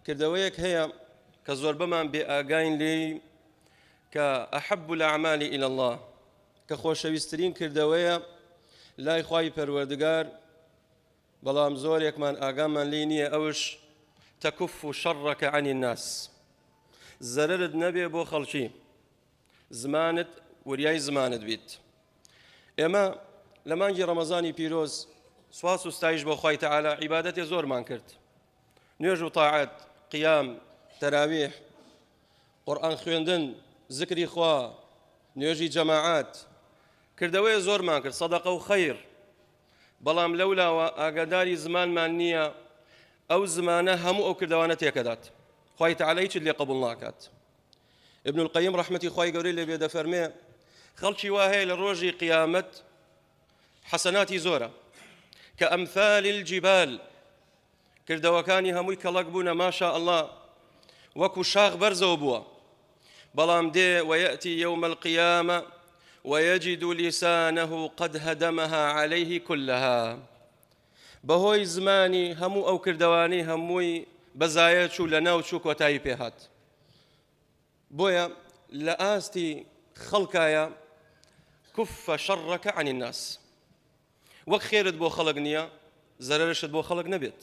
کردەوەیەک هەیە کە زۆربەمان بێ ئاگاین لێی کە ئەحب الأعمال إلى الله کە خۆشەویستترین کردەوەیە لای خوای پەروەردگار بەڵام زۆرێکمان ئاگامان لێی نییە ئەوش تکف شەڕەکە عن الناس زەرەرت نەبێ بۆ خەڵکی زمانت وریای زمانت بیت. ئێمە لە مانگی ڕەمەزانی پیرۆز سواس و ستایش بۆ خوای تەعالا عیبادەتێ زۆرمان کرد، نوێژ و تاعەت، قیام، تەراویح، قورئان خوێندن، زکری خوا، نوێژی جەماعەت، کردەوەیە زۆرمان کرد، سەدەقە و خەیر، بەڵام لەولاوە ئاگاداری زمانمان نییە، ئەو زمانە هەموو ئەو کردەوانە تێکەدات، خوای تەعالا هیچت لێ قبوڵ ناکات. ابن القیم ڕەحمەتی خوای گەورەی لێ بێ دەفەرمێ خەڵکی وا هەیە لە ڕۆژی قیامەت حەسەناتی زۆرە کە ئەمثال الجبال کردەوەکانی هەمووی کەڵک بوونە ماشا الله وەکو شاخ بەرزەوە بووە بەڵام دێ ويأتي يوم القيامة ويجد لسانه قد هدمها عليه كلها بەهۆی زمانی هەموو ئەو کردەوانەی هەمووی بەزایە چوو لەناو چوو کۆتایی پێهات بۆیە لە ئاستی خەڵکایە کف شەڕەکە عن الناس وەک خێرت بۆ خەڵک نییە زەرەرشت بۆ خەڵک نەبێت.